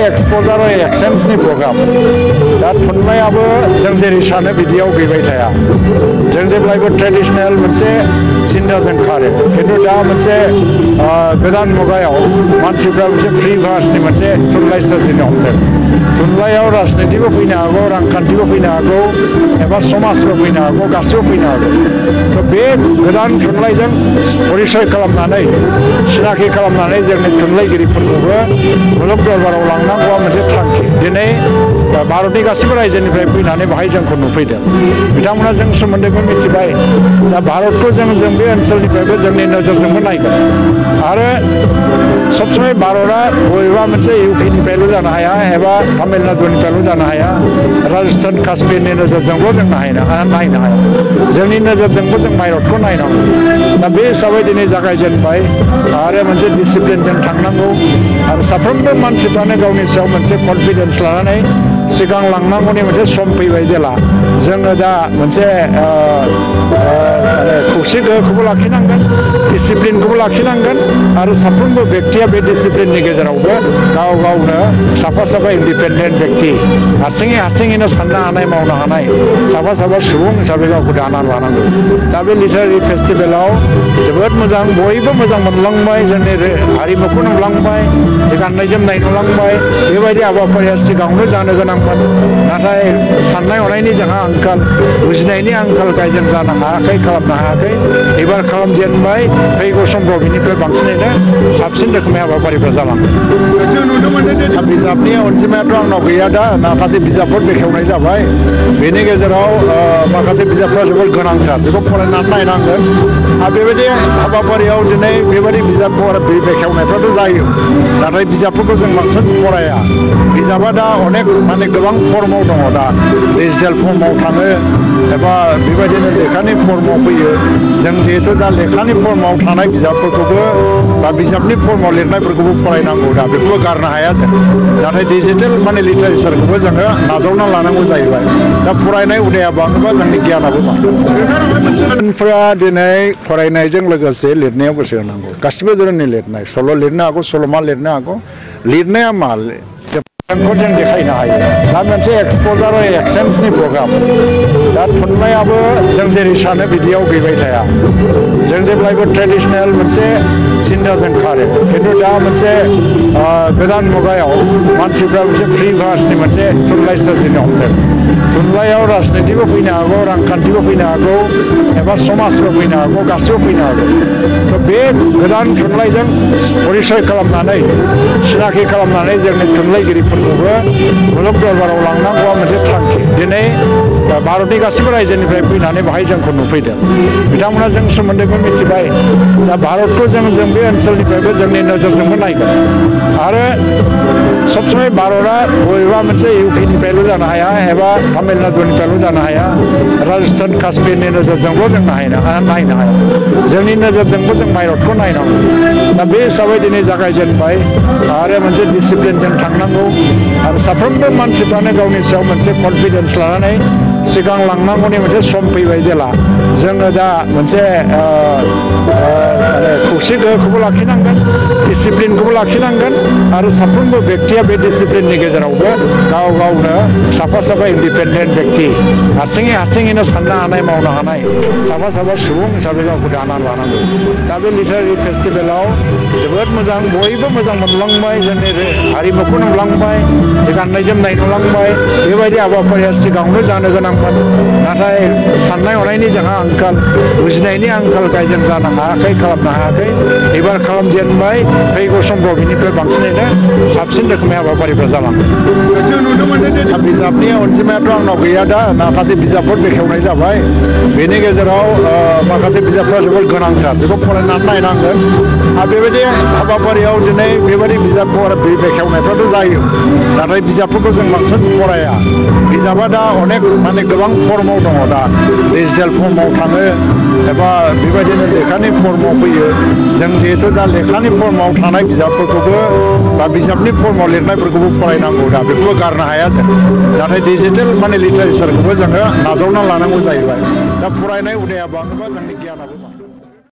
एक्सपोजार और एक्सचेंजनि प्रग्राम दा थुनलाइयाबो जों जेरै सानो बिदियाव गैबाय थाया जों जेब्लायबो ट्रेडिशनेल मोनसे सिन्थाजों खारो खिन्थु दा मोनसे गोदान मुगायाव मानसिफ्रा मोनसे फ्री भार्सनि मोनसे थुनलाइ सोरजिनो हमदों थुनलाइयाव राजनितिबो फैनो हागौ रांखान्थिबो फैनो हागौ एबा समाजबो फैनो हागौ गासैबो फैनो हागौ थ' बे गोदान थुनलाइजों परिचय खालामनानै सिनाखि खालामनानै जोंनि थुनलाइगिरिफोरखौबो मुलुग दरबाराव लांनांगौआ मोनसे थांखि दिनै भारतनि गासैबो रायजोनिफ्राय फैनानै बाहाय जोंखौ नुफैदों बिथांमोना जों सोमोन्दैबो मिथिबाय दा भारतखौ जों बे ओनसोलनिफ्रायबो जोंनि नोजोरजोंबो नायगोन आरो सबसमाय भारतआ बबेबा मोनसे इउपिनिफ्रायल' जानो हाया एबा तामिलनाडुनिफ्रायल' जानो हाया राजस्थान काश्मीरनि नोजोरजोंल' जों नायनो हाया जोंनि नोजोरजोंबो जों भारतखौ नायनांगौ दा बे हिसाबै दिनै जागायजेनबाय आरो मोनसे डिसिप्लिनजों थांनांगौ आरो साफ्रोमबो मानसिफ्रानो गावनि सायाव मोनसे कनफिडेन्स लानानै सिगां लांनांगौनि मोनसे सम फैबाय जेला जोङो दा मोनसे खौसे गोहोखौबो लाखिनांगोन डिसिप्लिनखौबो लाखिनांगोन आरो साफ्रोमबो व्यक्तिया बे डिसिप्लिननि गेजेरावबो गाव गावनो साफा इन्डिपेन्डेन्ट व्यक्ति हारसिङैनो साननो हानाय मावनो हानाय साफा सुबुं हिसाबै गावखौ दानानै लानांगौ दा बे लिटारेरि फेस्टिभेलाव जोबोद मोजां बयबो मोजां मोनलांबाय जोंनि हारिमुखौ नुलांबाय गाननाय जोमनाय नुलांबाय बेबायदि हाबाफारिया सिगाङावनो जानो गोनांमोन नाथाय साननाय हनायनि जोंहा आंखाल बुजिनायनि आंखालखाय जों जानो हायाखै खालामनो हायाखै एबार खालामजेनबाय फैगौ समफ्राव बिनिफ्राय बांसिनैनो साबसिन रोखोमै हाबाफारिफ्रा जालांगोन बिजाबनि अनजिमायाथ' आंनाव गैया दा माखासे बिजाबफोर बेखेवनाय जाबाय बेनि गेजेराव माखासे बिजाबफ्रा जोबोद गोनांथार बेखौ फरायनानै नायनांगोन आरो बेबायदि हाबाफारियाव दिनै बेबायदि बिजाबफोर बेखेवनायफ्राथ' जायो नाथाय बिजाबफोरखौ जों बांसिन फराया बिजाबा दा अनेक माने गोबां फर्माव दङ दा डिजिटेल फर्माव थाङो एबा बेबायदिनो लेखानि फर्माव फैयो जों जिहेतु दा लेखानि फर्माव थानाय बिजाबफोरखौबो बा बिजाबनि फर्माव लिरनायफोरखौबो फरायनांगौ दा बेखौबो गारनो हाया जों नाथाय डिजिटेल माने लिटारेचारखौबो जोङो नाजावना लानांगौ जाहैबाय दा फरायनाय हुदाया बाङोबा जोंनि गियानाबो बाङो दिनै फरायनायजों लोगोसे लिरनायाव गोसो होनांगौ गासिबो धरननि लिरनाय सल' लिरनो हागौ सल'मा लिरनो हागौ लिरनाया मा जों देखायनो हायो दा मोनसे एक्सपोजार और एक्सचेंजनि प्रग्राम दा थुनलाइयाबो जों जेरै सानो बिदियाव गैबाय थाया जों जेब्लायबो ट्रेडिशनेल मोनसे सिन्थाजों खारो खिन्थु दा मोनसे गोदान मुगायाव मानसिफ्रा मोनसे फ्री भार्सनि मोनसे थुनलाइ सोरजिनो हमदों थुनलाइयाव राजनितिबो फैनो हागौ रांखान्थिबो फैनो हागौ एबा समाजबो फैनो हागौ गासैबो फैनो हागौ थ' बे गोदान थुनलाइजों परिचय खालामनानै सिनाखि खालामनानै जोंनि थुनलाइगिरिफोरखौबो मुलुग दरबाराव लांनांगौआ मोनसे थांखि दिनै भारतनि गासैबो रायजोनिफ्राय फैनानै बाहाय जोंखौ नुफैदों बिथांमोना जों सोमोन्दैबो मिथिबाय दा भारतखौ जों बे ओनसोलनिफ्रायबो जोंनि नोजोरजोंबो नायगोन आरो सबसमाय भारतआ बबेबा मोनसे इउपिनिफ्रायल' जानो हाया एबा तामिलनाडुनिफ्रायल' जानो हाया राजस्थान काश्मीरनि नोजोरजोंल' जों नायनो हाया जोंनि नोजोरजोंबो जों भारतखौ नायनांगौ दा बे हिसाबै दिनै जागायजेनबाय आरो मोनसे डिसिप्लिनजों थांनांगौ आरो साफ्रोमबो मानसिफ्रानो गावनि सायाव मोनसे कनफिडेन्स लानानै सिगां लांनांगौनि मोनसे सम फैबाय जेला जोङो दा मोनसे खौसे गोहोखौबो लाखिनांगोन डिसिप्लिनखौबो लाखिनांगोन आरो साफ्रोमबो व्यक्तिया बे डिसिप्लिननि गेजेरावबो गाव गावनो साफा इन्डिपेन्डेन्ट व्यक्ति हारसिङैनो साननो हानाय मावनो हानाय साफा सुबुं हिसाबै गावखौ दानानै लानांगौ दा बे लिटारेरि फेस्टिभेलाव जोबोद मोजां बयबो मोजां मोनलांबाय जोंनि हारिमुखौ नुलांबाय गाननाय जोमनाय नुलांबाय बेबायदि हाबाफारिया सिगाङावनो जानो गोनांमोन नाथाय साननाय हनायनि जोंहा आंखाल बुजिनायनि आंखालखाय जों जानो हायाखै खालामनो हायाखै एबार खालामजेनबाय फैगौ समफ्राव बिनिफ्राय बांसिनैनो साबसिन रोखोमै हाबाफारिफ्रा जालांगोन बिजाबनि अनजिमायाथ' आंनाव गैया दा माखासे बिजाबफोर बेखेवनाय जाबाय बेनि गेजेराव माखासे बिजाबफ्रा जोबोद गोनांथार बेखौ फरायनानै नायनांगोन आरो बेबायदि हाबाफारियाव दिनै बेबायदि बिजाबफोर बेखेवनायफ्राथ' जायो नाथाय बिजाबफोरखौ जों बांसिन फराया बिजाबा दा अनेक माने गोबां फर्माव दङ दा डिजिटेल फर्माव थाङो एबा बेबायदिनो लेखानि फर्माव फैयो जों जिहेतु दा लेखानि फर्माव थानाय बिजाबफोरखौबो बा बिजाबनि फर्माव लिरनायफोरखौबो फरायनांगौ दा बेखौबो गारनो हाया जों नाथाय डिजिटेल माने लिटारेचारखौबो जोङो नाजावना लानांगौ जाहैबाय दा फरायनाय हुदाया बाङोबा जोंनि गियानाबो